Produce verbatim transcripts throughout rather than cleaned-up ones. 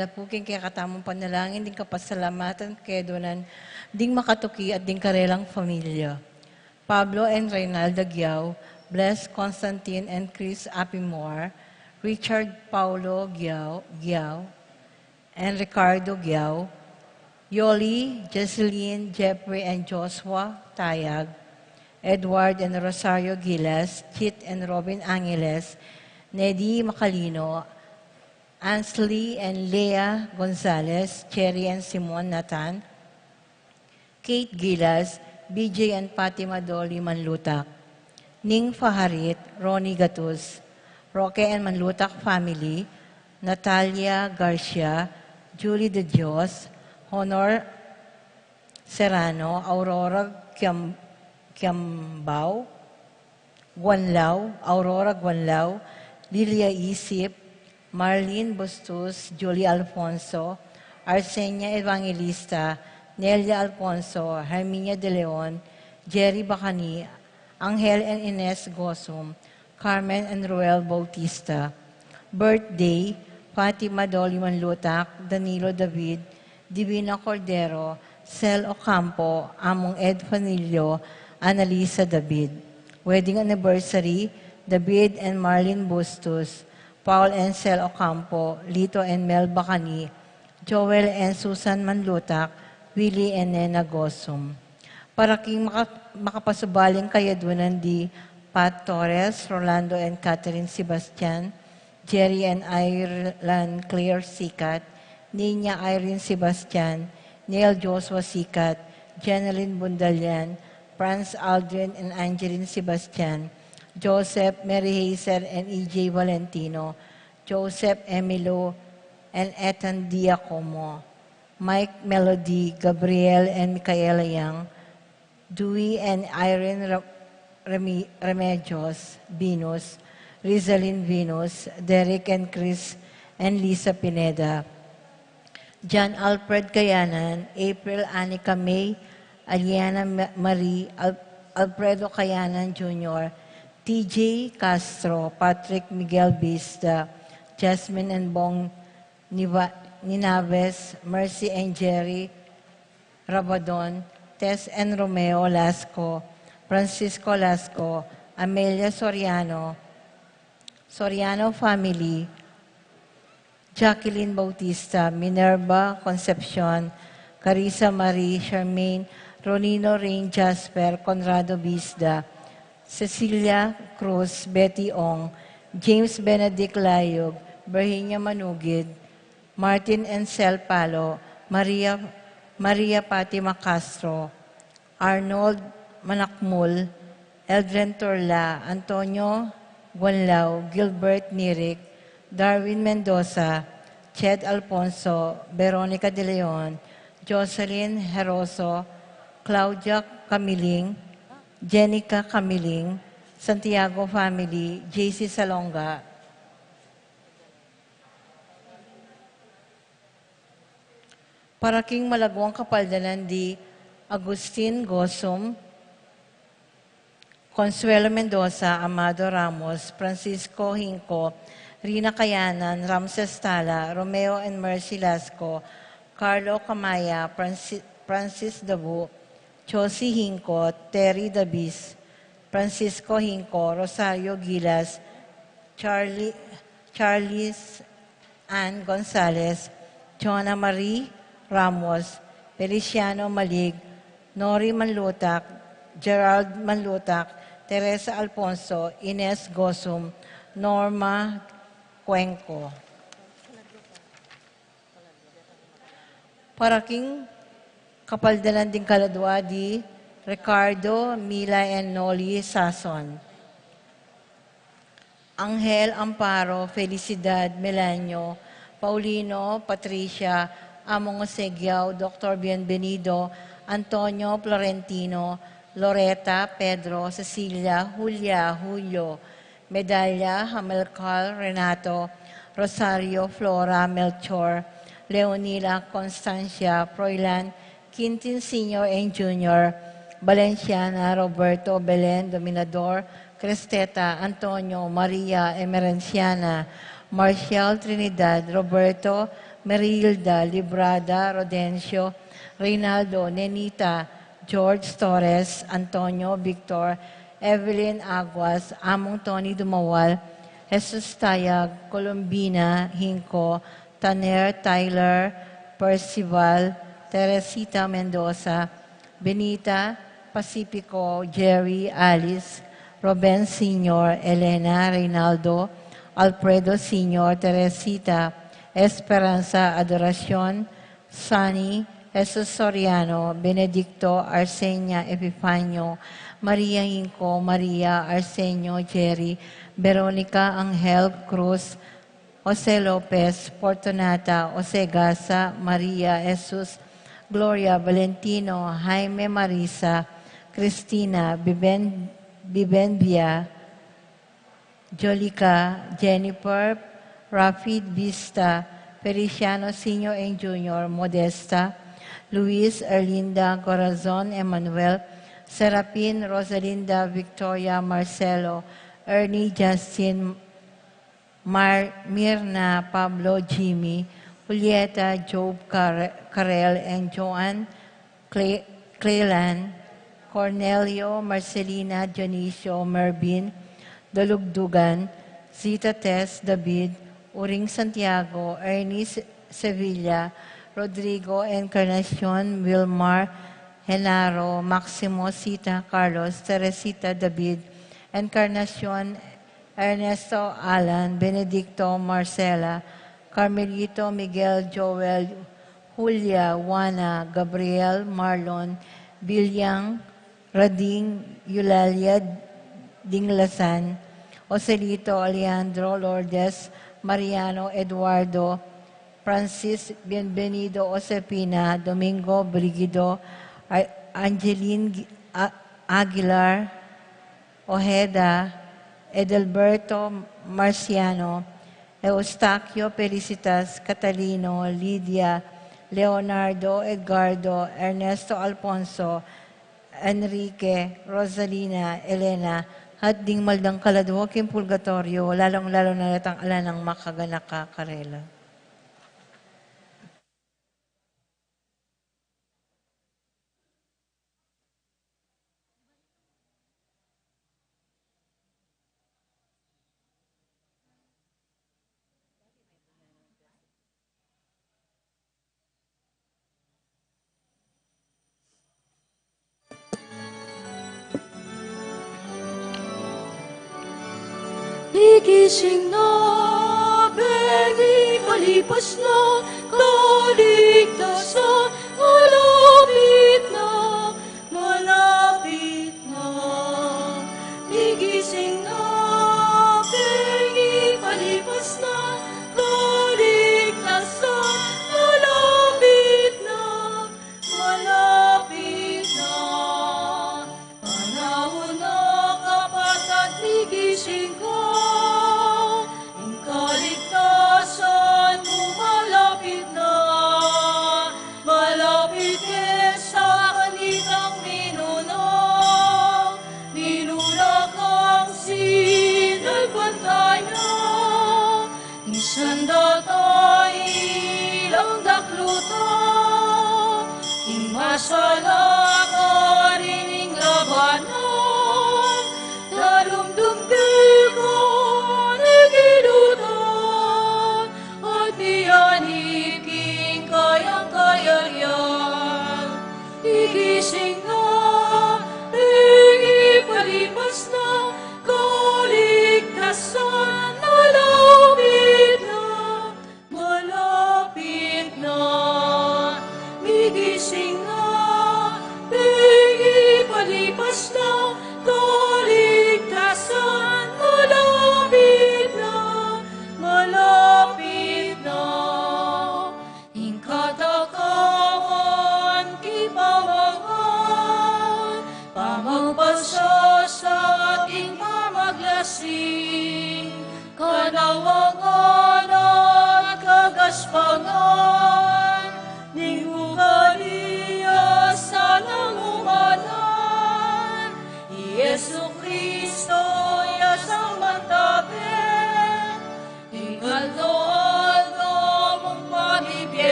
Lapu king kekatamung panalangin ding kapasalamatan kaya dunan ding makatuki at ding karelang familia. Pablo and Reynalda Giao, Bless Constantine and Chris Apimor, Richard Paulo Giao, Giao, and Ricardo Giao, Yoli, Jesseline, Jeffrey and Joshua Tayag, Edward and Rosario Gilas, Chit and Robin Angeles, Nedi Macalino, Ansley and Lea Gonzalez, Cherry and Simon Nathan, Kate Gilas, B J and Fatima Dolly Manlutak, Ning Faharit, Ronnie Gatus, Roque and Manlutak family, Natalia Garcia, Julie De Dios, Honor Serrano, Aurora Kiam-, Kiambao, Guanlao, Aurora Guanlao, Lilia Isip, Marlene Bustos, Julie Alfonso, Arsenia Evangelista, Nelia Alfonso, Herminia De Leon, Jerry Bacani, Angel and Ines Gosum, Carmen and Ruel Bautista. Birthday, Fatima Dolly Manlutak, Danilo David, Divina Cordero, Sel Ocampo, Among Ed Fanillo, Annalisa David. Wedding anniversary, David and Marlene Bustos, Paul and Sel Ocampo, Lito and Mel Bacani, Joel and Susan Manlutak, Willie and Nena Gosum. Para king maka-, makapasubaling kayadunan di Pat Torres, Rolando and Catherine Sebastian, Jerry and Ireland Claire Sikat, Nina Irene Sebastian, Neil Joshua Sikat, Jeneline Bundalian, Franz Aldrin and Angeline Sebastian, Joseph, Mary Hazel and E J Valentino, Joseph Emilio and Ethan Diacomo, Mike Melody, Gabriel and Micaela Young, Dewey and Irene Re-, Remi-, Remedios, Venus, Rizalin Venus, Derek and Chris and Lisa Pineda, John Alfred Kayanan, April Anika May, Aliana Ma-, Marie, Al-, Alfredo Kayanan Junior, T J Castro, Patrick Miguel Bista, Jasmine and Bong Niva-, Ninaves, Mercy and Jerry Rabadon, Tess and Romeo Lasco, Francisco Lasco, Amelia Soriano, Soriano family, Jacqueline Bautista, Minerva Concepcion, Carissa Marie, Charmaine, Ronino Rain, Jasper, Conrado Bisda, Cecilia Cruz, Betty Ong, James Benedict Layug, Virginia Manugid, Martin Encel Palo, Maria, Maria Fatima Castro, Arnold Manakmul, Eldren Torla, Antonio Guanlao, Gilbert Nirik, Darwin Mendoza, Ched Alfonso, Veronica De Leon, Jocelyn Heroso, Claudia Camiling, Jenica Camiling, Santiago family, J C Salonga. Para king malagwang kapaldanan di Agustin Gosum, Consuelo Mendoza, Amado Ramos, Francisco Hinco, Rina Kayanan, Ramses Tala, Romeo and Mercy Lasco, Carlo Camaya, Franci-, Francis Dabu, Josie Hinco, Terry Dabis, Francisco Hinco, Rosario Gilas, Charlie, Charles Ann Gonzalez, Jonah Marie Ramos, Feliciano Malig, Nori Manlutak, Gerald Manlutak, Teresa Alfonso, Ines Gosum, Norma Cuenco. Para king kapaldanan ding kaladua di Ricardo, Mila, and Noli Sason. Angel, Amparo, Felicidad, Melanio, Paulino, Patricia, Among Osegiao, Doctor Bienvenido, Antonio, Florentino, Loreta, Pedro, Cecilia, Julia, Julio, Medalla, Hamilcar, Renato, Rosario, Flora, Melchor, Leonila, Constancia, Froilan, Quintin Senior and Junior, Valenciana, Roberto, Belen, Dominador, Cresteta, Antonio, Maria, Emerenciana, Marcial, Trinidad, Roberto, Merilda, Librada, Rodencio, Reynaldo, Nenita, George Torres, Antonio, Victor, Evelyn Aguas, Among Tony Dumawal, Jesus Tayag, Colombina Hinco, Taner, Tyler, Percival, Teresita Mendoza, Benita, Pacifico, Jerry, Alice, Ruben Senior, Elena, Reynaldo, Alfredo Senior, Teresita, Esperanza, Adoracion, Sunny, Jesus Soriano, Benedicto, Arsenia, Epifanio, Maria Inco, Maria, Arsenio, Jerry, Veronica, Angel, Cruz, Jose Lopez, Fortunata, Jose Gasa, Maria, Jesus, Gloria, Valentino, Jaime, Marisa, Cristina, Biben, Bibenbia, Jolica, Jennifer, Rafi, Vista, Feliciano Senior and Junior, Modesta, Luis, Erlinda, Corazon, Emmanuel, Serapin, Rosalinda, Victoria, Marcelo, Ernie, Justin, Mar-, Mirna, Pablo, Jimmy, Julieta, Job, Car-, Karel, and Joanne, Cle-, Clelan, Cornelio, Marcelina, Dionisio, Mervin, Dalugdugan, Zita, Tess, David, Uring, Santiago, Ernie, Se-, Sevilla, Rodrigo, Encarnacion, Wilmar, Genaro, Maximo, Sita, Carlos, Teresita, David, Encarnacion, Ernesto, Alan, Benedicto, Marcela, Carmelito, Miguel, Joel, Julia, Juana, Gabriel, Marlon, Bilyang, Rading, Eulalia, Dinglasan, Joselito, Alejandro, Lourdes, Mariano, Eduardo, Francis, Bienvenido, Josefina, Domingo, Brigido, A-, Angeline, Gi-, A-, Aguilar, Ojeda, Edelberto, Marciano, Eustaquio, Felicitas, Catalino, Lidia, Leonardo, Edgardo, Ernesto, Alfonso, Enrique, Rosalina, Elena, at ding maldangkal a dua king purgatorio, lalung-lalu na retang ala nang makaganaka karela. Igising na, bengi palipas na, kaligtasan malapit na, malapit na. Igising na, bengi palipas na, kaligtasan malapit na, malapit na. Panaun na, kapatad, igising ka, ing kaligtasan mu malapit na. Malapit ke sa kanitang minuna, minuna kang sinalpantaya. Ing sanda ta ilang daklutan, ing masalakarin ing labanan, darumdum ke kanigilutan, at miyanip king kayang kayarian. Igising na, bengi palipas na, kaligtasan malapit na, malapit na. Igising na, bengi palipas na, kaligtasan malapit na, malapit na. Ing katakawan king pamangan, pamagpansasat king pamaglasing, kanawangan at kagaspangan ning ugali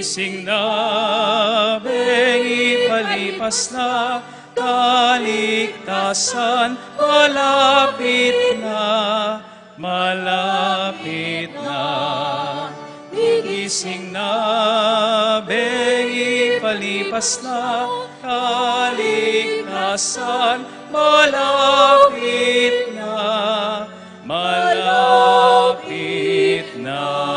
Sing na, bengi palipas na, kaligtasan malapit na, malapit na. Gigising na, bengi palipas na, kaligtasan malapit na, malapit na.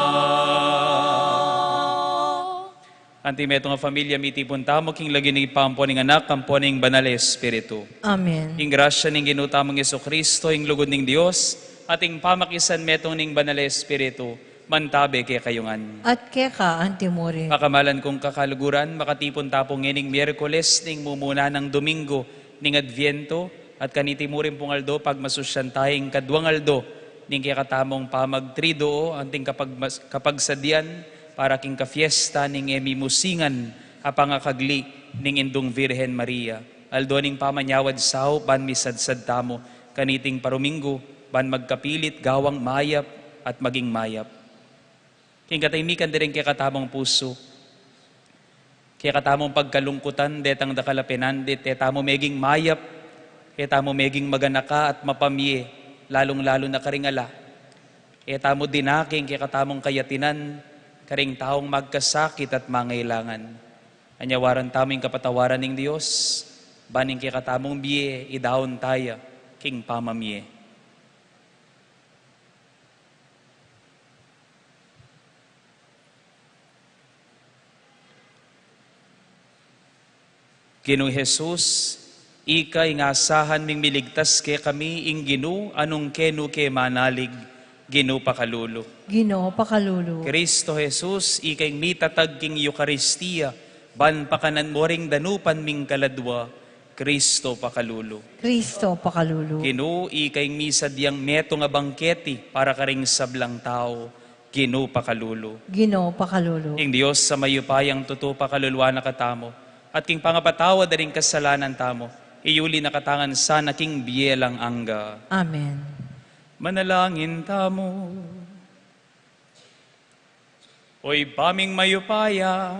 Anti metung a familia, mitipun tamu king lagyu ning Ibpa, ampo ning Anak, ampo ning Banal a Espiritu. Amen. Ing grasya ning Ginu tamung Jesucristo, ing lugud ning Dios, at ing pamakisan metung ning Banal a Espiritu, mantabe kekayu ngan. At keka antimurin. Pakamalan kung kakaluguran, makatipun ta pu ngening Miyerkules ning mumuna nang Domingo ning Adviento, at kaniti mu rin pung aldo pagmasusyan taya ing kaduang aldo ning kekatamung pamagtriduo, anting kapagmas-, kapagsadian para king kafiesta ning e mimusingan a pangakagli ning Indung Virgen Maria. Aldo ning pamanyawad saup ban misadsad tamu kaniting paruminggu, ban magkapilit gawang mayap at maging mayap. King katahimikan da ring kekatamung pusu, kekatamung pagkalungkutan, detang dakal a penandit, e tamu meging mayap, e tamu meging maganaka at mapamie, lalung-lalu na karing ala. E tamu dinaking kekatamung kayatinan karing taung magkasakit at mangailangan. Anyawaran tamu ing kapatawaran ning Dios, ban ing kekatamung bie idaun taya king pamamie. Ginung Jesus, ika ing asahan ming miligtas kekami, ing Ginu a nung kenu ke manalig, Ginu pakalulu. Ginu pakalulu. Cristo Jesus, ika ing mitatag king Eukaristia, ban pakanan mu ring danupan ming kaladua, Cristo pakalulu. Cristo pakalulu. Ginu, ika ing misadyang metung a bangketi para karing sablang tau, Ginu pakalulu. Ginu pakalulu. Ing Dios a mayupayang tutu pakaluluan na katamu, at king pangapatawad da ring kasalanan tamu, iyuli na katamu ngan sana king bie alang angga. Amen. Manalangin tamu. O Ibpa ming mayupaya,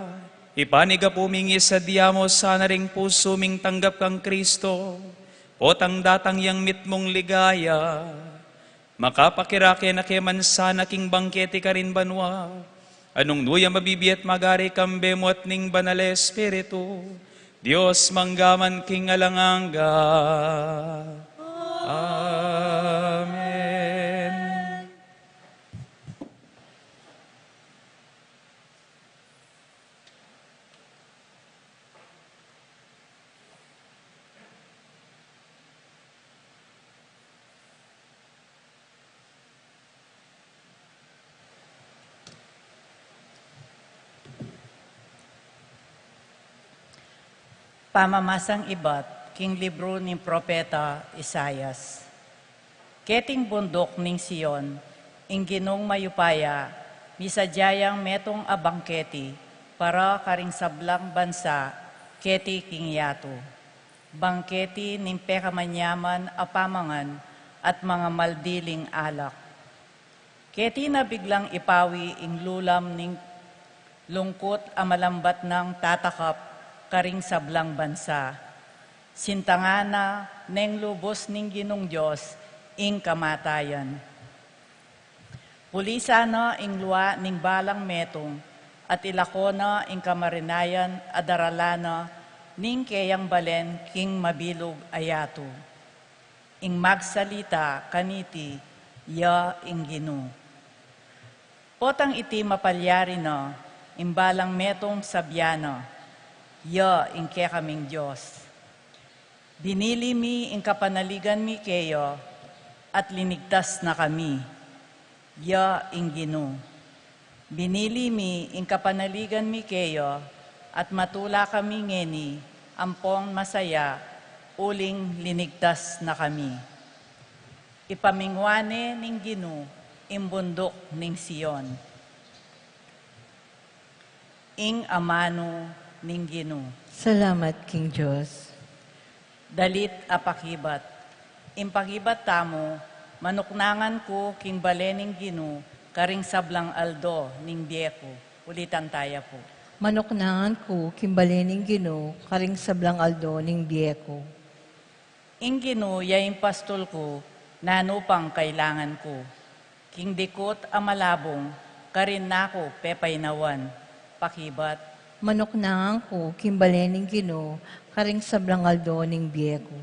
ipanigapu ming isadya mu sana ring pusu ming tanggap kang Cristo, potang datang yang mitmung ligaya, makapakirake na ke man sana king bangketi karin banua, a nung nu ya mabibie at magari kambe mu at ning Banal a Espiritu, Dios mangga man king alang angga. Amen. Pamamasang ibat king libru ning propeta Isaias. Keting bunduk ning Sion, ing Ginung mayupaya, misadya yang metung a bangketi para karing sablang bansa keti king yatu, bangketi ning pekamanyaman a pamangan at mangamaldiling alak. Keti na biglang ipawi ing lulam ning lungkut a malambat nang tatakap karing sablang bansa. Sintangan na neng lubus ning Ginung Dios ing kamatayan. Pulisan na ing lua ning balang metung, at ilako na ing kamarinayan a daralan na ning keyang balen king mabilug a yatu. Ing magsalita kaniti, ya ing Ginu. Potang iti mapalyari na, ing balang metung sabyan na, ya ing kekaming Dios. Binili mi ing kapanaligan mi keya, at linigtas na kami, ya ing Ginu. Binili mi ing kapanaligan mi keya, at matula kami ngeni ampong masaya, uling linigtas na kami. Ipamingwa ne ning Ginu ing bunduk ning Sion. Ing amanu ning Ginu. Salamat king Dios. Dalit a pakibat. Ing pakibat tamu, manuknangan ku king bale ning Ginu karing sablang aldo ning bie ku. Ulitan taya pu. Manuknangan ku king bale ning Ginu karing sablang aldo ning bie ku. Ing Ginu ya ing pastul ku, nanu pang kailangan ku? King dikut a malabung, karin na ku pepainawan, pakibat. Manuknangan ku king bale ning Ginu karing sablang aldo ning bie ku.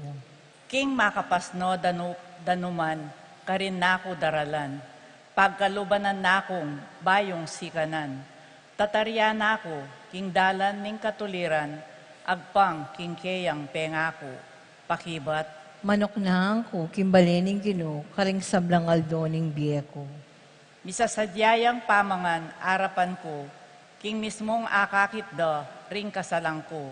King makapasno danu-, danuman, karin na ku daralan, pagkalubanan na kung bayung sikanan. Tatarian na ku king dalan ning katuliran, agpang king keyang pengaku, pakibat. Manuknangan ku king bale ning Ginu karing sablang aldo ning bie ku. Misasadya yang pamangan arapan ku, king mismung akakit da ring kasalang ku.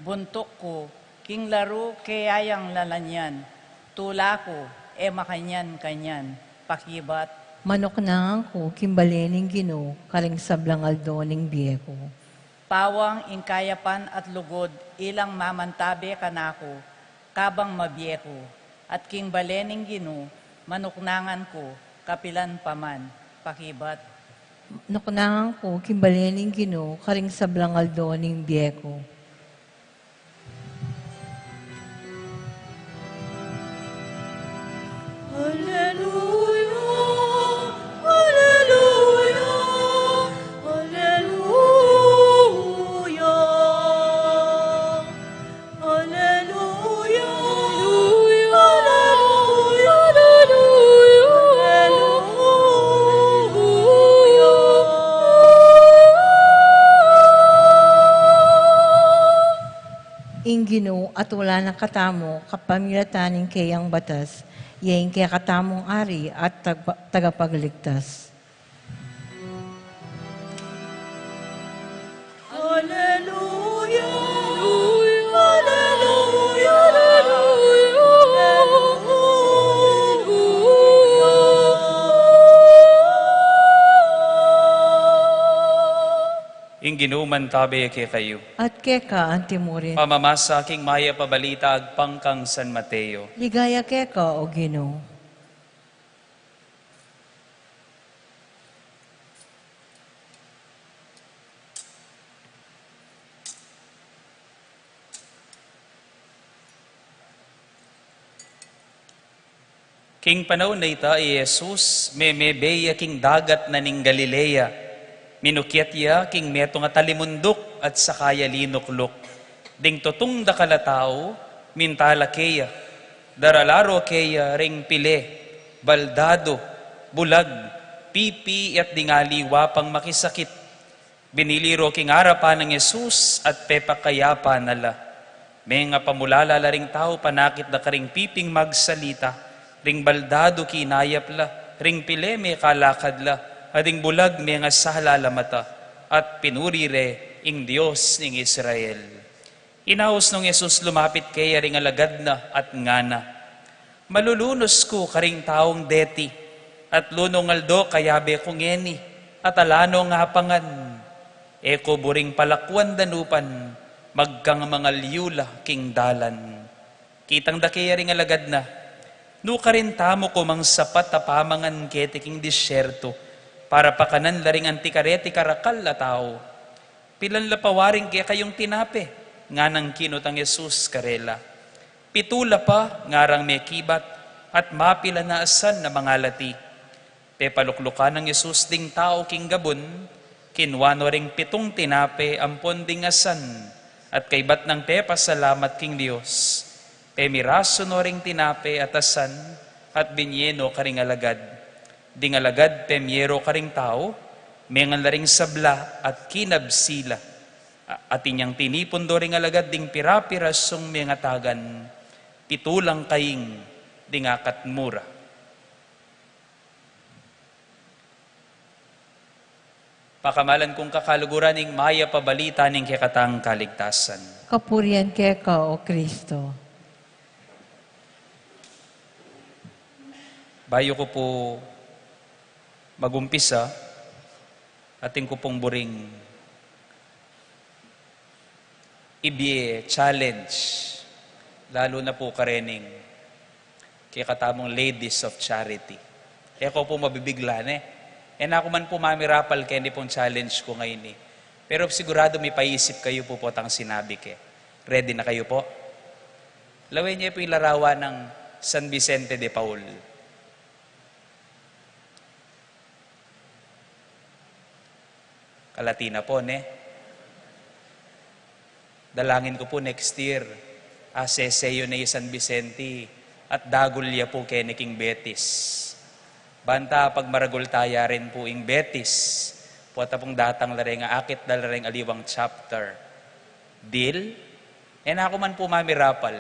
Buntuk ku, king laru keyang lalanyan, tula ku, e makanyan-kanyan, pakibat. Manuknangan ku king bale ning Ginu karing sablang aldo ning bie ku. Pawang ing kayapan at lugud ilang mamantabe kanaku, kabang mabie ku, at king bale ning Ginu, manuknangan ku, kapilan pa man, pakibat. Manuknangan ku king bale ning Ginu karing sablang aldo ning bie ku. Aleluya, aleluya, aleluya. Aleluya, aleluya, aleluya, aleluya. Ing Ginu atula na katamu kapamilatan ning keyang batas, ya ing kekatamung Ari at tagpa-, tagapagligtas. Aleluya, aleluya, aleluya, aleluya. Ing Ginu mantabe kekayu. At keka antimurin. Pamamasa king Mayap a Balita agpang kang San Mateo. Ligaya keka, O Ginu. King panaun a ita, i Jesus, memebe ya king dagat na ning Galilea. Minukyat ya king metung a talimunduk at saka ya linukluk. Ding tutung dakal a tau, minta la keya. Darala ro keya ring pile, baldadu, bulag, pipi, at ding aliwa pang makisakit. Binili ro king arapan nang Jesus at pepakayapan na la. Mengapamulala la ring tau, panakit da karing piping magsalita, ring baldadu kinayap la, ring pile mekalakad la, at ding bulag mengasala la mata, at pinuri re ing Dios ning Israel. Inaus nong Jesus lumapit keya ring alagad na at ngana, "Malulunus ku karing taung deti, atlu nong aldo kayabe ku ngeni, at ala nong apangan. E ku buring palakuan danupan, magkang mangalyu la king dalan." Kitang da keya ring alagad na, "Nukarin tamu ku mang sapat a pamangan keti king disyertu, para pakanan la ring anti kareti karakal a tau?" "Pilan la pa waring kekayung tinape?" nganang kinutang Jesus karela. "Pitu la pa," ngarang mekibat, "at mapilan a asan a mangalati." Pepaluklukan nang Jesus ding tau king gabun, kinua no ring pitung tinape ampon ding asan, at kaybat nang pepasalamat king Dios, pemirasu no ring tinape at asan, at binye no karing alagad. Ding alagad pemye ro karing tau, mengan la ring sabla at kinabsi la. A-, atin yang tinipun do ring alagad ding pira-pirasung mengatagan, "Pitu lang kaing ding akat mu ra." Pakamalan kung kakaluguran, ing Mayap a Balita ning kekatang kaligtasan. Kapurian keka, O Kristo. Bayu ku pu magumpisa, atin ku pung buring ibie challenge, lalu na pu karening kekatamung Ladies of Charity. E ko pu mabibigla ne. E na ku man pu mamirapal keni pung challenge ku ngeni. Pero sigurado mipaisip kayu pu potang sinabi ke. Ready na kayu pu? Lawen ye pu ing larawan nang San Vicente de Paul. Kalati na pu, ne? Dalangin ku pu next year, aseseyu ne i San Vicente at dagul ya pu keni king Betis. Banta pag maragul ta ya rin pu ing Betis, pota pung datang la reng akit da la reng aliwang chapter. Deal? E na ku man pu mamirapal.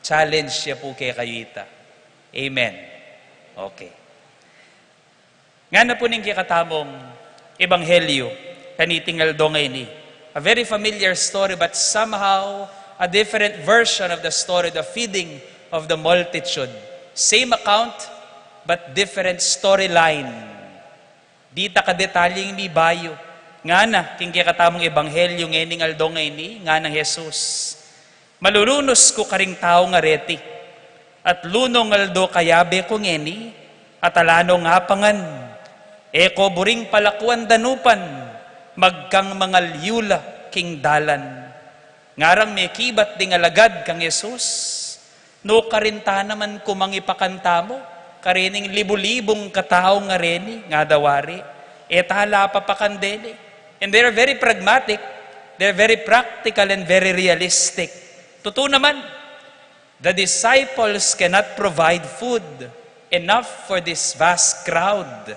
Challenge ya pu kekayu ita. Amen. Okay. Ngana pu ning kekatamung ebanghelyo kaniting aldo ngeni. A very familiar story, but somehow a different version of the story, the feeding of the multitude. Same account, but different storyline. Ditak a detalyeng mibayu. Ngana king kekatamung ebanghelyo ngening aldo ngeni, nganang Jesus, "Malulunus ku karing taung areti, at lunung aldo kayabe ku ngeni, at ala no ngapangan, e ko buring palakuan danupan, magkang mangalyu la king dalan." Ngarang mekibat ding alagad kang Jesus, "Nukarin ta naman ku mang ipakanta mu karening libu-libung katau ngareni?" ngada wari. "E ta la papakan deni." And they're very pragmatic, they're very practical and very realistic. Tutu naman, the disciples cannot provide food enough for this vast crowd.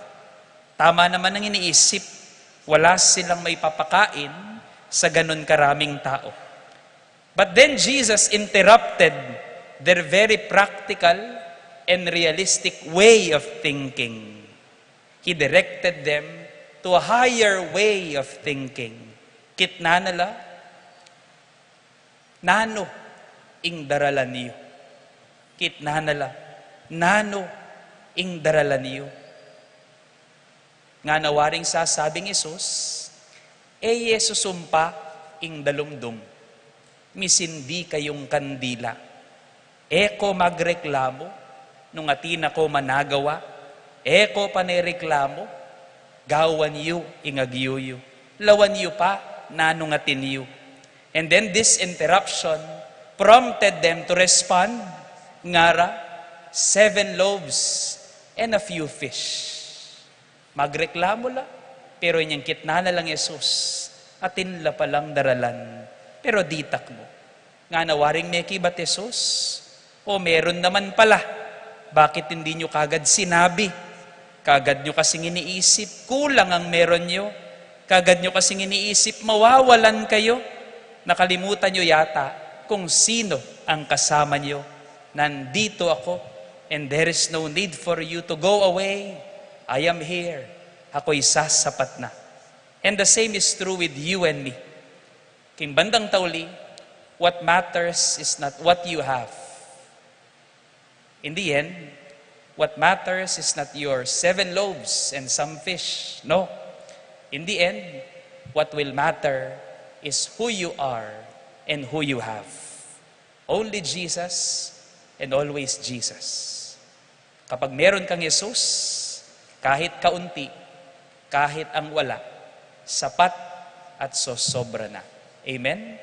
Tama naman ang iniisip, wala silang maipapakain sa ganun karaming tao. But then Jesus interrupted their very practical and realistic way of thinking. He directed them to a higher way of thinking. Kitnan na la, "Nanu ing daralan yu?" Kitnan na la, "Nanu ing daralan yu?" Ngana waring sasabing Jesus, "E ye susumpa ing dalumdum, misindi kayung kandila. E ko magreklamu nung atin ako managawa, e ko pane reklamu, gawan yu ing agyu yu, lawan yu pa nanung atin yu." And then this interruption prompted them to respond, ngara, "Seven loaves and a few fish." Magreklamu la, pero inyang kitnan na lang Jesus, atin la palang daralan, pero ditak mu. Ngana waring mekibat Jesus, "O, meron naman pala. Bakit hindi nyo kagad sinabi? Kagad nyo kasing iniisip, kulang ang meron nyo. Kagad nyo kasing iniisip, mawawalan kayo. Nakalimutan nyo yata kung sino ang kasama nyo. Nandito ako, and there is no need for you to go away. I am here. Ako'y sasapat na." And the same is true with you and me. King bandang tauli, what matters is not what you have. In the end, what matters is not your seven loaves and some fish. No. In the end, what will matter is who you are and who you have. Only Jesus and always Jesus. Kapag meron kang Jesus, kahit kaunti, kahit ang wala, sapat at sosobra na. Amen?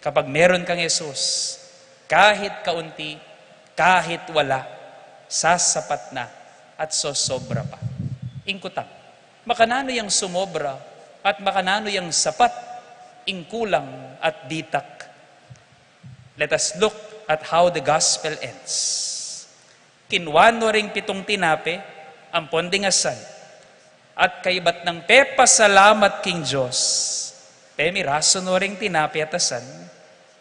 Kapag meron kang Jesus, kahit kaunti, kahit wala, sasapat na at sosobra pa. Ing kutang, makananu yang sumobra at makananu yang sapat, ing kulang at ditak? Let us look at how the gospel ends. Kinwa no ring pitung tinape ampon ding asan, at kaybat nang pepasalamat king Dios, pemirasu no ring tinape at asan,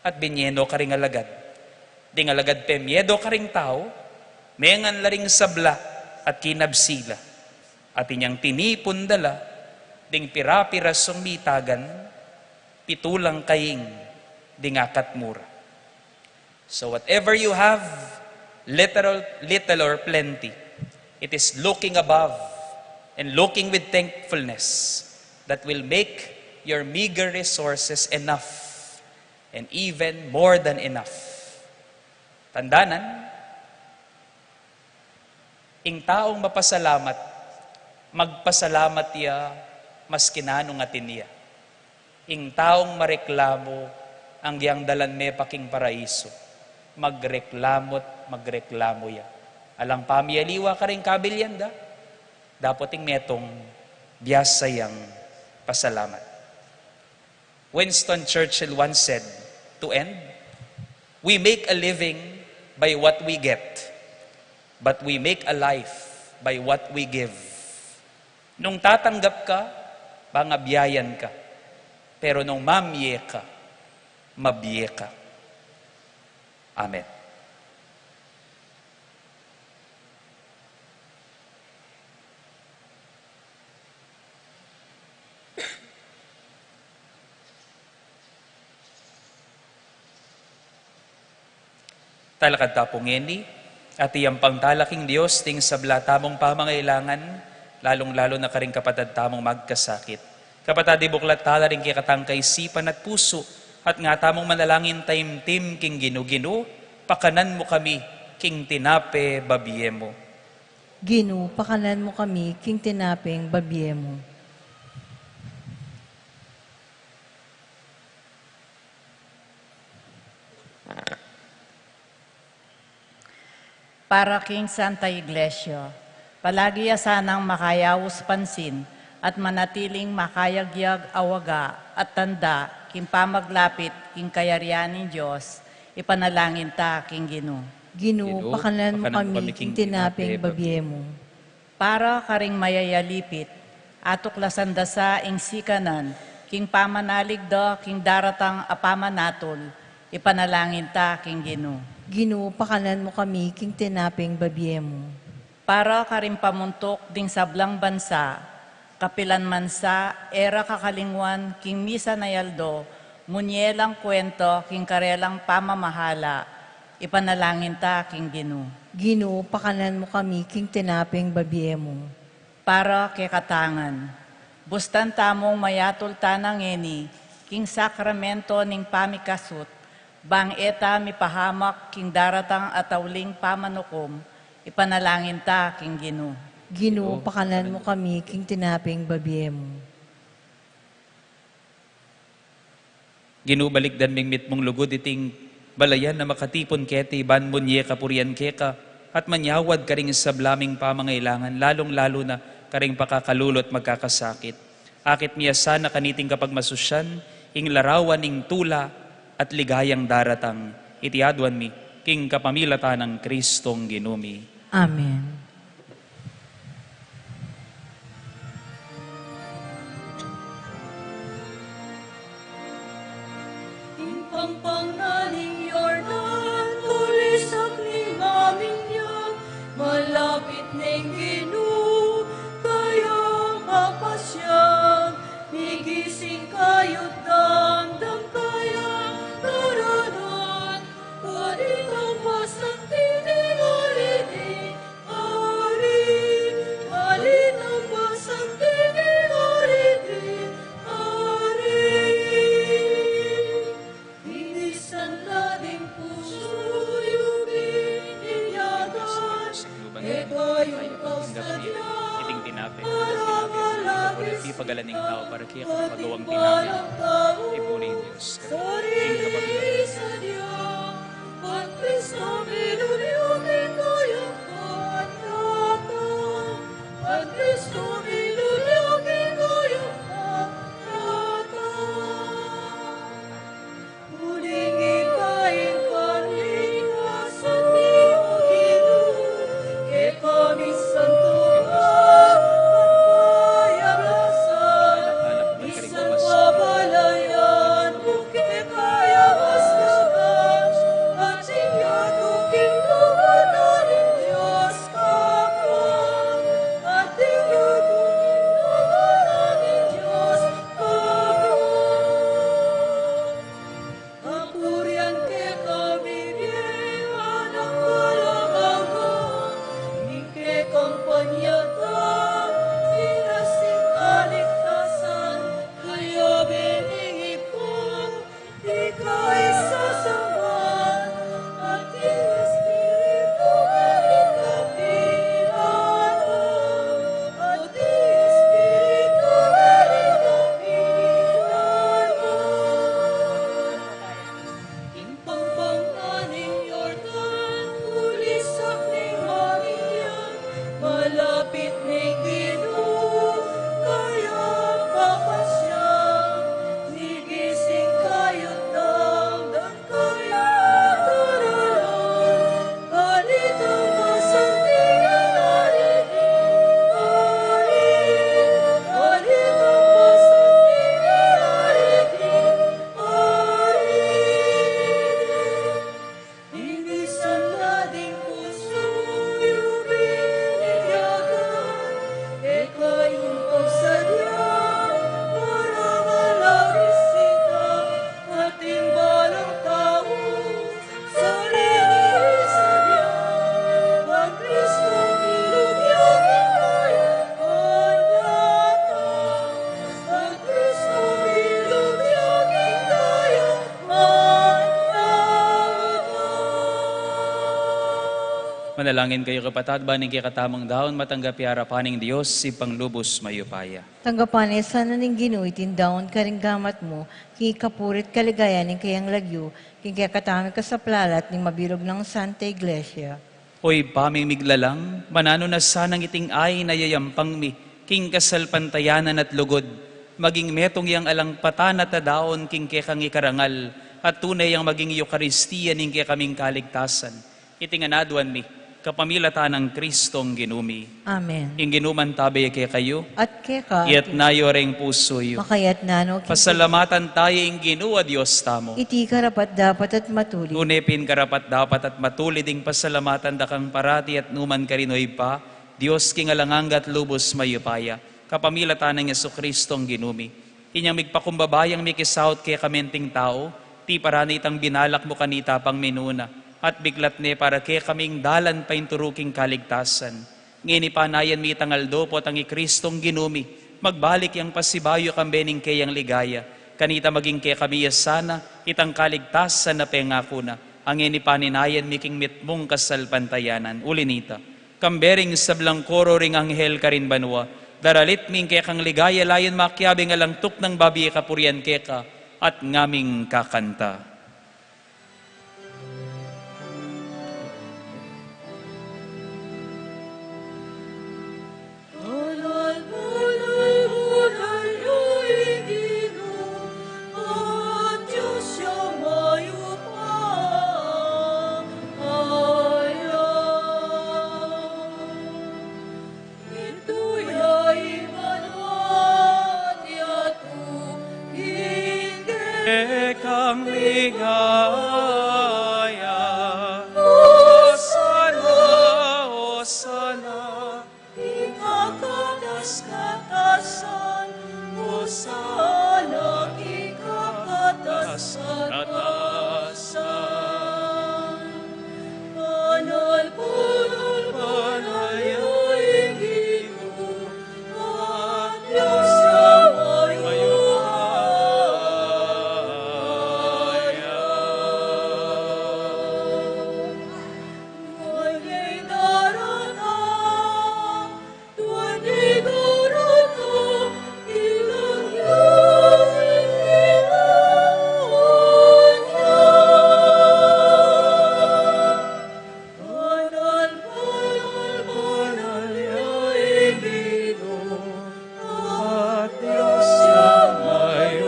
at binye no karing alagad. Ding alagad pemye do karing tau, mengan la ring sabla at kinabsi la. At inyang tinipun da la ding pira-pirasung mitagan, pitu lang kaing ding akat mu ra. So whatever you have, little, little or plenty, it is looking above and looking with thankfulness that will make your meager resources enough and even more than enough. Tandanan, ing taung mapasalamat, magpasalamat ya maski nanung atin ya. Ing taung mareklamu, anggyang dalan me pa king paraiso, magreklamu't magreklamu ya. Alang pamialiwa karing kabilyan da, dapot ing metung biasa yang pasalamat. Winston Churchill once said, to end, "We make a living by what we get, but we make a life by what we give." Nung tatanggap ka, pangabiayan ka. Pero nung mamie ka, mabie ka. Amen. Talakad ta pu ngeni, at iyampang tala king Dios ding sabla tamung pamangailangan, lalung-lalu na karing kapatad tamung magkasakit. Kapatad, ibuklat tala ring kekatang kaisipan at pusu, at nga tamung manalangin taimtim king Ginu. Ginu, pakanan mu kami king tinape babie mu. Ginu, pakanan mu kami king tinapeng babie mu. Para king Santa Iglesia, palagi ya sanang makayaus pansin at manatiling makayagyag a waga at tanda king pamaglapit king kayarian ning Dios, ipanalangin ta king Ginu. Ginu, Ginu, pakanan mu pakanan mu kami kami king king tinapeng tinapeng babie mu. Para karing mayayalipit, atuklasan da sa ing sikanan king pamanalig da king daratang a pamanatul, ipanalangin ta king Ginu. Ginu, pakanan mu kami king tinapeng babie mu. Para karing pamuntuk ding sablang bansa, kapilan man sa e ra kakalingwan king misan a aldo, munye lang kuwento king karelang pamamahala, ipanalangin ta king Ginu. Ginu, pakanan mu kami king tinapeng babie mu. Para kekatang ngan, bustan tamung mayatul tana ngeni king sakramento ning pamikasut, bang e ta mipahamak king daratang a tauling pamanukum, ipanalangin ta king Ginu. Ginu, pakanan mu kami king tinapeng babie mu. Ginu, balikdan ming mitmung lugud iting balayan a makatipun keti ban munye kapurian keka, at manyawad karing sabla ming pamangailangan, lalung-lalu na karing pakakalulu't magkakasakit. Akit mi ya sana kaniting kapagmasusyan ing larawan ning tula at ligayang daratang. Iti aduan mi king kapamilatan nang Kristong Ginu mi. Amen. Ing pampang na ning Jordan, tulisap ning amin ya, malapit ning Ginu kayang papasyan. Migising kayu't damdam kaya taranan, balitang masanting ari ding Ari, balitang masanting ari ding Ari. Inisan na ding pusu yu bininyagan, e kayung pausadya, iting tinape, para malapis ipagalan ning tau, para kaya kapagawang tinape, ipuning Dios. King kapamilatan. Manalangin kayu, kapatad, ban ing kekatamung daun matanggap ya arapan ning Dios, Ibpang lubus mayupaya. Tanggapan na sana ning Ginu iting daun karing gamat mu, king ikapuri't kaligayan ning kayang lagyu, king kekatamung kasaplalan at ning mabilug nang Santa Iglesia. O Ibpa ming miglalang, mananu na sanang iting ain a yayampang mi king kasalpantayanan at lugud, maging metung yang alang patana a daun king kekang ikarangal, at tune yang maging Eukaristia ning kekaming kaligtasan. Iti ngan aduan mi, kapamilatan nang Kristong Ginu mi. Amen. Ing Ginu mantabe ya kekayu. At keka. Iyatas yu reng pusu yu. Makayatas na no, Ginu. Pasalamatan taya ing Ginu a Dios tamu. Iti karapat-dapat at matulid. Tune pin karapat-dapat at matulid ing pasalamatan da kang parati at nukarin man, O Ibpa, Dios king alang angga at lubus mayupaya. Kapamilatan nang Jesukristong Ginu mi. Inyang migpakumbaba yang mikisaut kekami anting tau, tiparan ne itang binalak mu kanita pang minuna, at biklat ne para kekaming dalan painturu king kaligtasan. Ngeni panayan mi itang aldo potang i Kristong Ginu mi, magbalik yang pasibayu kambe ning keyang ligaya, kanita maging kekami ya sana itang kaligtasan a pengaku na, a ngeni paninayan mi king mitmung kasalpantayanan. Uli nita, kambe ring sablang koro ring anghel karin banua, daralit mi ing kekang ligaya, layun makiabe ing alang tuknang babie kapurian keka, at ngaming kakanta. Kekang ligaya. Hosana, Hosana. Ikakatas-katasan. Hosana, ikakatas-katasan. Banal, banal, banal ya ing Ginu, Anak Dios a mayupaya. Tuan ya daratang, tuan ya daratang, ilang ya ing Ginu. Banal, banal, banal ya ing Ginu, Anak Dios a mayupaya.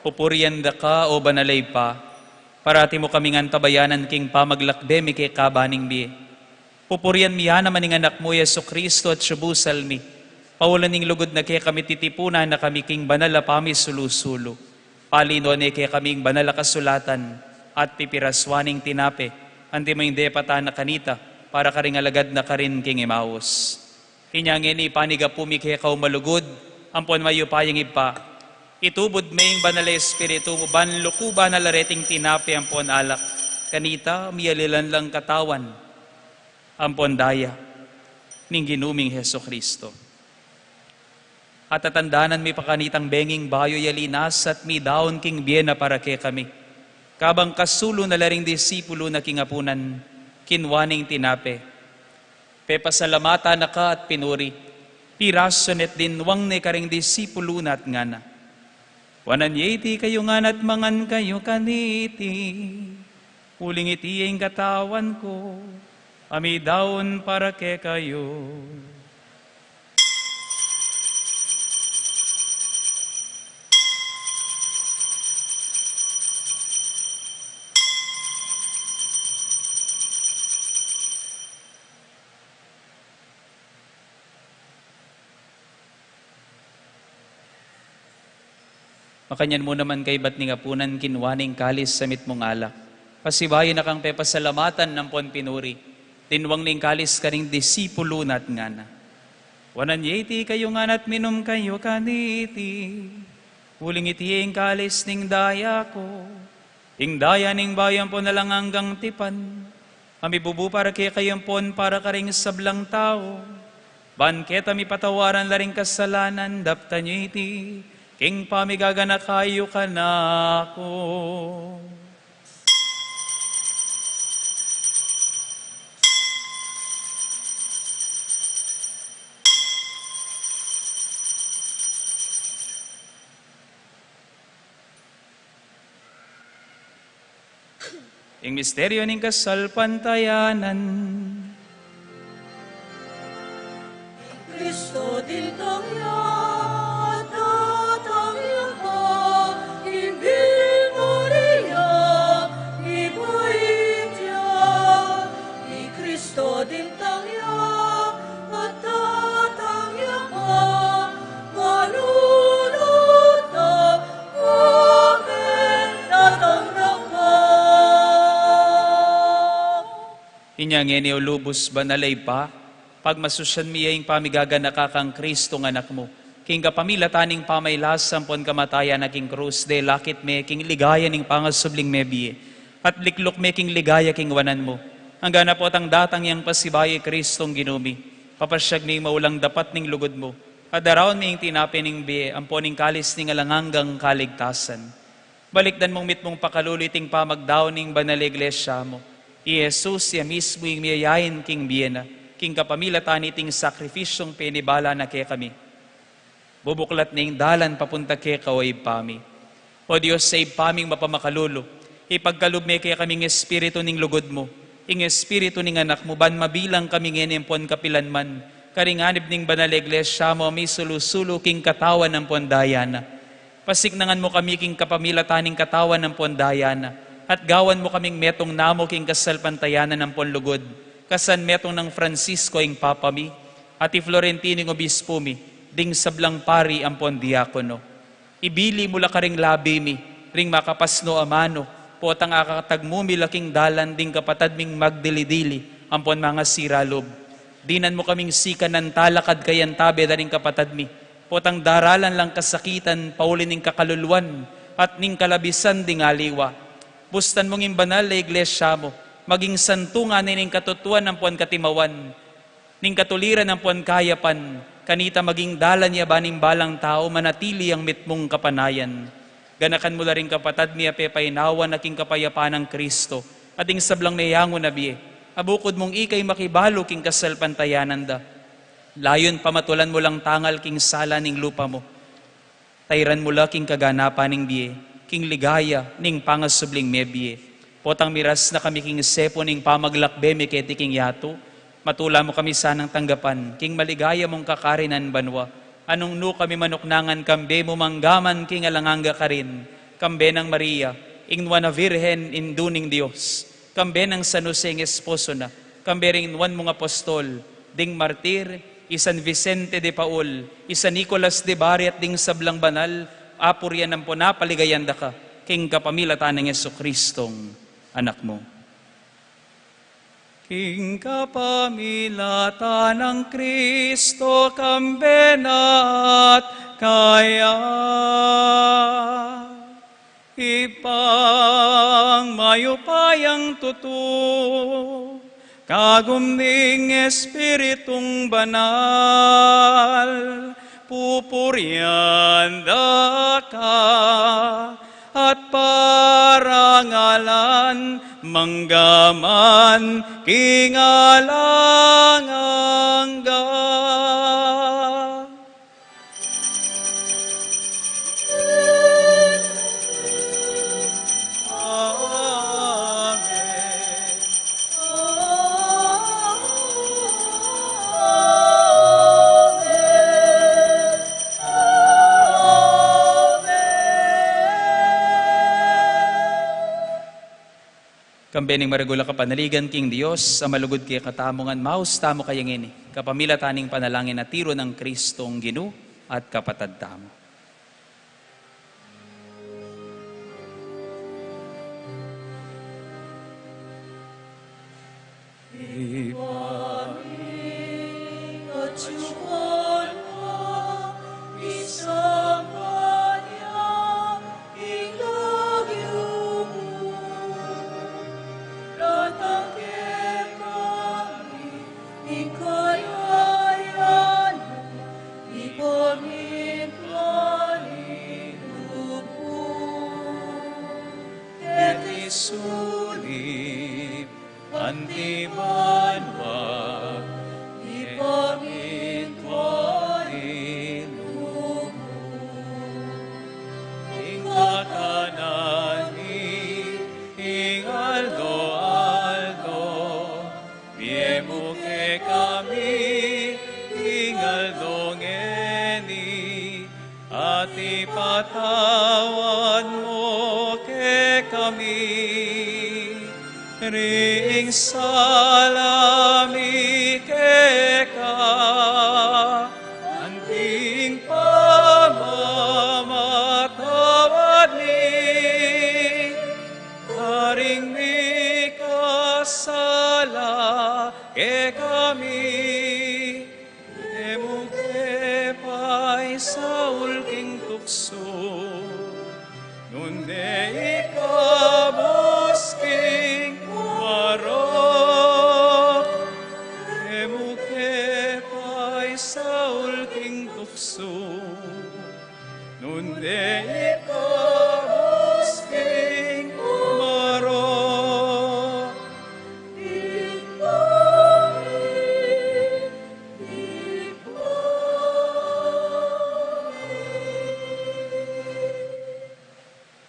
Pupurian da ka, O Banal a Ibpa, parati mu kaming antabayanan king pamaglakbe mi keka ban ning bie. Pupurian mi ya naman ing Anak mu, Jesucristo, at subusal mi, paulu ning lugud na kekami, titipunan na kami king banal a pamisulu-sulu. Palinuan ne kekami ing banal a kasulatan, at pipirasuan ing tinape, antimo ing depatan na kanita, para karing alagad na karin king Emmaus. Inya ngeni panigapu mi keka, O malugud ampon mayupayang Ibpa, itubud me ing Banal a Espiritu mu ban lukuban na la reting tinape ampon alak kanita, mialilan lang katawan ampon daya ning Ginu ming Jesucristo. At tatandanan mi pa kanitang benging bayu ya linasa at midaun king bie na para kekami. Kabang kasulu na la ring disipulu na king apunan, kinua ne ing tinape, pepasalamatan na ka at pinuri, pirasu ne at dinwang ne karing disipulu na at ngana: Wanan ye iti kayu ngan at mangan kayu kaniti, uling iti ing katawan ku a midaun para kekayu. Makanyan mu naman kaibat ning apunan, kinua ne ing kalis a mitmung alak. Pasibayu na kang pepasalamatan ampon pinuri, dinwang ne ing kalis karing disipulu na at ngana: Wanan ye iti kayu ngan at minum kayu kaniti, uling iti ing kalis ning daya ku, ing daya ning bayu ampon alang anggang tipan, a mibubu para kekayu ampon para karing sablang tau, Ban keta mipatawaran la ring kasalanan, daptan yu iti king pamigaganaka yu kanaku. Ing misteryo ning kasalpantayanan. Kristo dintang ya, tatang ya pa, ing Birhen Maria, ibait ya, i Kristo dintang ya, at tatang ya pa, manunod na, amen, tatang na pa. Inya ngeni, o lubus banal a Ibpa, pagmasusyan mi ya ing pamigaganaka kang Kristong Anak mu, king kapamilatan ning pamagkasakit ampon kamatayan na king krus, de lakit me king ligaya ning pangasubling mebie, at likluk me king ligaya king wanan mu. Anggang potang datang yang pasibayu i Kristong Ginu mi, papasyag ming maulang dapat ning lugud mu, at daraun me ing tinape ning bie ampon ing kalis ning alang anggang kaligtasan. Balikdan mung mitmung pakalulu iting pamagdaun ning banal a iglesia mu. I Jesus ya mismu ing miyayain king bie na, king kapamilatan niting sakripisyung penibala na kekami. Bubuklat ne ing dalan papunta keka, o Ibpa mi. O Dios, sa Ibpa ming mapamakalulu, ipagkalub me kekami ing espiritu ning lugud mu, ing espiritu ning Anak mu, ban mabilang kami ngeni ampon kapilan man karing anib ning banal a iglesia mu, a misulu-sulu king katawan ampon daya na. Pasiknangan mu kami king kapamilatan ning katawan ampon daya na, at gawan mu kaming metung namu king kasalpantayanan ampon lugud, kasan metung nang Francisco ing Papa mi, at i Florentino ing Obispu mi, ding sablang pari ampon diakono. Ibili mu la karing labi mi ring makapasnu a manu, potang akatagmu mi la king dalan ding kapatad ming magdili-dili ampon mangasira lub. Dinan mu kaming sikanan talakad kayantabe da ring kapatad mi, potang daralan lang kasakitan pauli ning kakaluluan at ning kalabisan ding aliwa. Bustan mung ing banal a iglesia mu maging santungan ning katutuan ampon katimawan, ning katuliran ampon kayapan, kanita maging dalan ya ban ing balang tau manatili yang mitmung kapanayan. Ganakan mu la ring kapatad mi a pepainawa na king kapayapan nang Kristo, at ing sablang meyangu na bie, a bukud mung ika'y makibalu king kasalpantayanan da. Layun pamatulan mu lang tangal king sala ning lupa mu. Tairan mu la king kaganapan ning bie, king ligaya ning pangasubling mebie. Potang miras na kami king sepu ning pamaglakbe mi keti king yatu, matula mu kami sanang tanggapan king maligaya mung kakarinan banua, a nung nu kami manuknangan kambe mu manggaman king alang angga karin, kambe nang Maria, ing nuan a Virgen, Indu ning Dios, kambe nang San Jose ing esposo na, kambe ring nuan mung apostol, ding martir, i San Vicente de Paul, i San Nicolas de Bari at ding sablang banal a purian ampon a paligayan da ka, king kapamilatan nang Jesucristong Anak mu. King kapamilatan nang Kristo, kambe na at kaya. Ibpang mayupayang tutu, kagum ning Espiritung Banal, pupurian da ka at parangalan manggaman king alang angga. Kambe ning maragul a kapanaligan king Dios a malugud kekatamu, ngan maus tamu kaya ngeni, kapamilatan ning panalangin a tiru nang Kristong Ginu at kapatad tamu. sulip, anti banua, ipamintuan ing lugud. Ing kakanan mi king aldo-aldo, ibie mu kekami king aldo ngeni, at ipatawad mu kekami ring sala mi keka, anting pamamatawad mi karing mikasala kekami. E mu ke paisaul king tuksu, nune ikabus king marok. E mu ke paisaul king tuksu, nune ikabus king marok.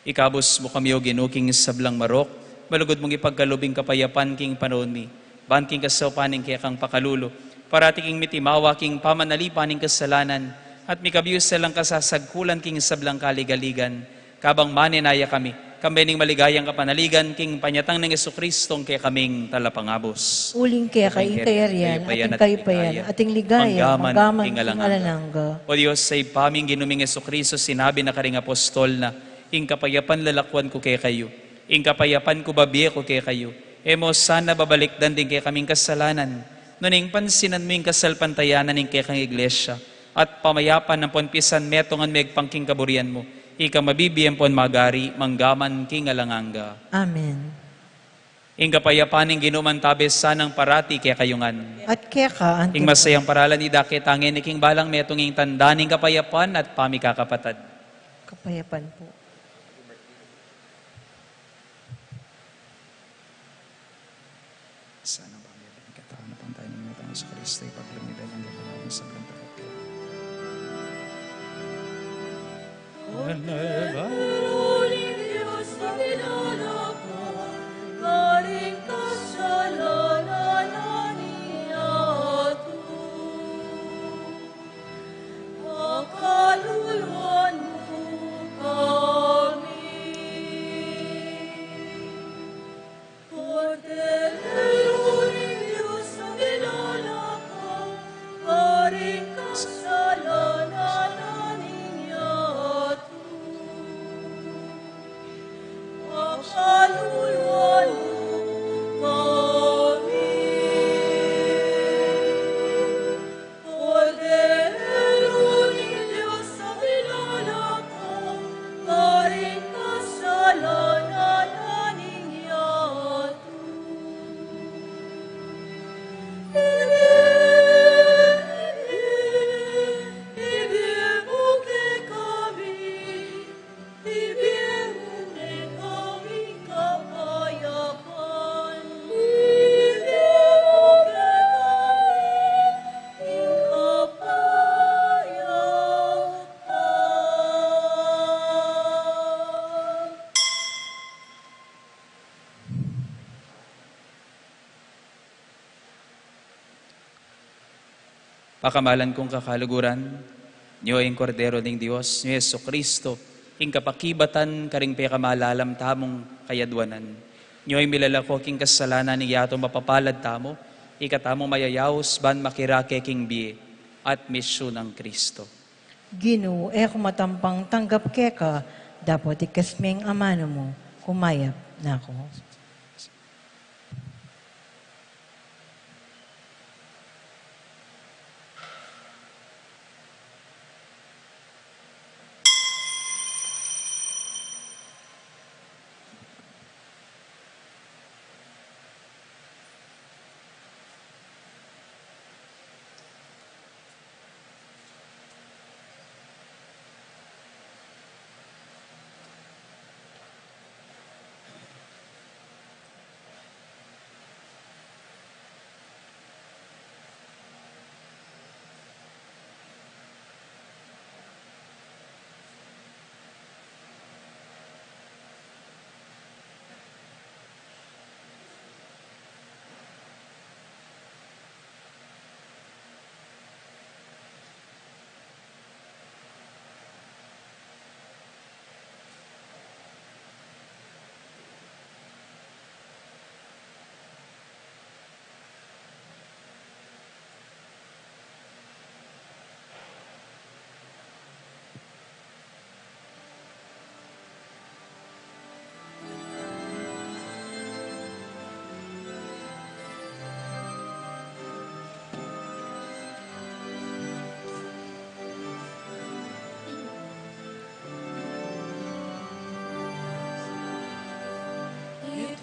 Ikabus mu kami, O Ginu, king sablang marok, malugud mung ipagkalub ing kapayapan king panaun mi, ban king kasaupan ning kekang pakalulu, parati kaming mitimawa king pamanalipan ning kasalanan, at mikabius na lang kasasagkulan king sablang kaligaligan, kabang manenaya kami, kambe ning maligayang kapanaligan king panyatang nang Jesucristo, ing kekaming Talapangabus. Uling keka ing kayarian, at ing kayupayan, at ing ligaya, manggaman king alang angga. O Dios, a Ibpa mi, ing Ginu ming Jesucristo, sinabi na karing apostol na, ing kapayapan lalakwan ku kekayu, ing kapayapan ku babie ku kekayu. E mu sana babalikdan ding kekaming kasalanan, nune ing pansinan mu ing kasalpantayanan ning kekang Iglesia, at pamayapan ampon pisanmetungan megpang king kaburian mu, ika a mabibie ampon magari, manggaman king alang angga. Amen. Ing kapayapan ning Ginu mantabe sanang parati kekayu ngan. At keka anti. Ing masayang paralan idalit tane ngeni king balang metung, ing tanda ning kapayapan at pamikakapatad. Kapayapan po. Sana ang pamilya ng katawan na pantay ng Panginoong Kristo, ipaglumidal ang gagawin sa bantang Pakamalan kung kakaluguran, nyo ing Kordero ning Dios, nyo Jesucristo, ing kapakibatan karing pekamalalam tamung kayadwanan. Nyo ing milalako king kasalanan ning yatu mapapalad tamu, ika tamu mayayaus ban makirake king bie at misyu nang Kristo. Ginu, e ku matampang tanggap keka, dapot ikes meng amanu mu, kumayap na ku.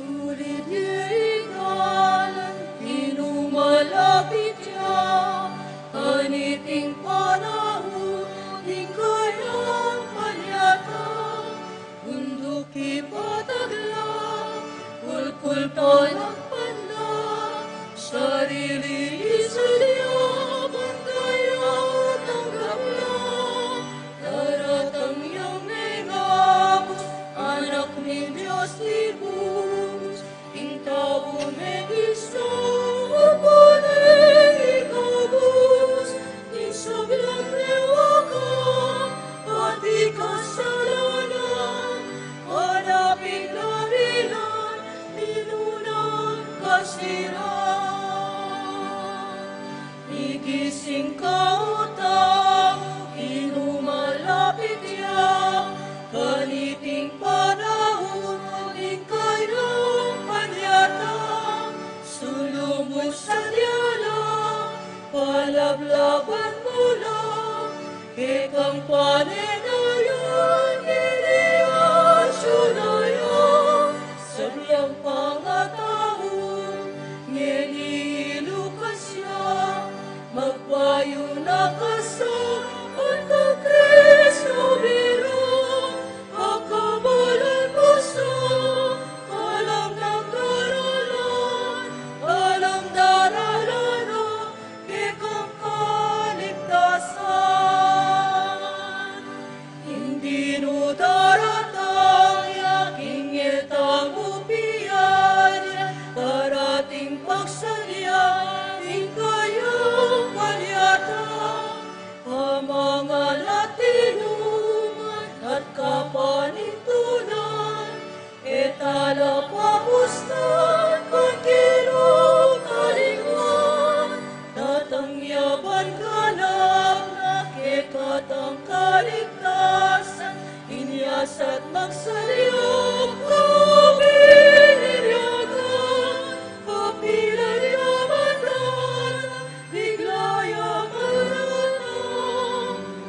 Tulid ye ing dalan, inumalapit ya, kaniting panaun, ing kayang palyatan, unduk ipatag la, kulkul panagpan la, sarili isadya, bantay at tanggap la. Daratang yang mengabus, Anak ning Dios ibus, ing tau megisang, pane ikabus, ing sablang lewaka, pati kasalanan, panapit na rinan, minunan kasiran. Migising ka, O tau, inumalapit ya, kaniting panaun, ing kayang palyatan, sulu mu sadya la, palablaban mu la, kekang pane na yan, ngeni at sula ya, sablang pangatau, ngeni i Lucas ya, magbayu na ka sa, at kang Kristo bilang, akabalan mu sa, alang nang daralan, alang daralan na, kekang kaligtasan. Ing Ginu daratang ya, king e tamu piadyan, parating pagsadya, ing kayang palyatan, pamangalan at inuman, at kapanintunan, e tala papusnan, pagkinukalingan, datang ya ban ganap na kekatang kaligtasan, inya sa't magsadya, kapinilyagan, kapilan ya matana, bigla ya marana,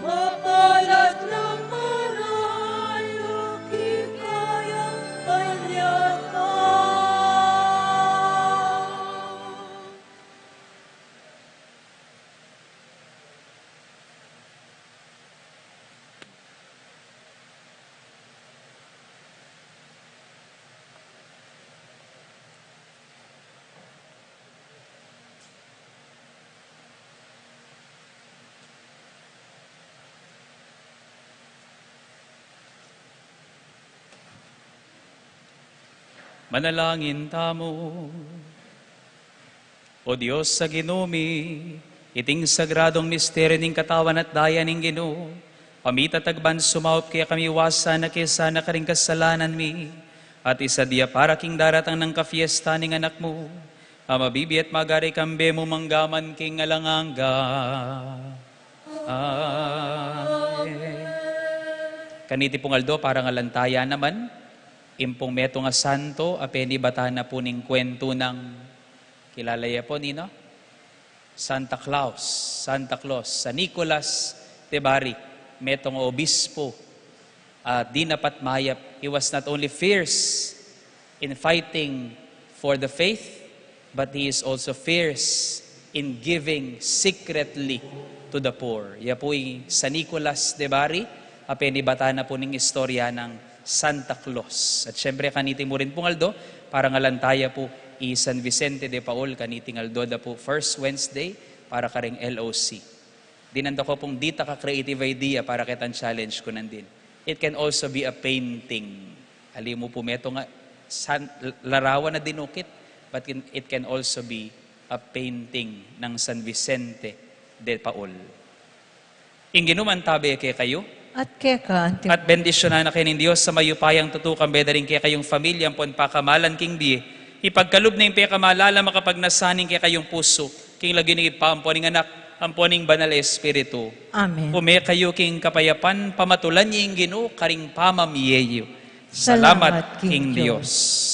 mapalad lang manaya, king kayang palyatan. Manalangin tamu. O Dios a Ginu mi, iting sagradong misteryu ning katawan at daya ning Ginu, pamitatag ban sumaup kekami, iwasan na ke sana karing kasalanan mi, at isadya para king daratang nang kapiestan ning Anak mu, a mabibie at magari kambe mu mangga man king alang angga. Amen. Kaniti pung aldo, para ngan taya naman, ing pung metung a santo a penibatan na pu ning kwentu nang, kilala ye pu, nino? Santa Claus, Santa Claus, San Nicolas de Bari, metung a obispo, ah, dinapat mayap. He was not only fierce in fighting for the faith, but he is also fierce in giving secretly to the poor. Ya pu i San Nicolas de Bari, a penibatan na pu ning istorya nang Santa Claus. At syempre, kaniti mu rin pung aldo, para ngan taya pu i San Vicente de Paul, kaniting aldo da pu, first Wednesday, para karing L O C. Dinan da ku pung ditak a creative idea para ketang challenge ku nandin. It can also be a painting. Ali mu pu, metung a san-, larawan a dinukit, but can, it can also be a painting nang San Vicente de Paul. Ing Ginu mantabe kekayu. At keka anti. At bendisyunan na kayu ning Dios a mayupayang tutu, kambe da ring kekayung pamilya, ampon pakamalan king bie. Ipagkalub na ing pekamalala, makapagnasan ing kekayung pusu, king lagyu ning Ibpa, ampon ning Anak, ampon ning Banal a Espiritu. Amen. Ume kayu king kapayapan, pamatulan ye ing Ginu karing pamamie yu. Salamat king Dios.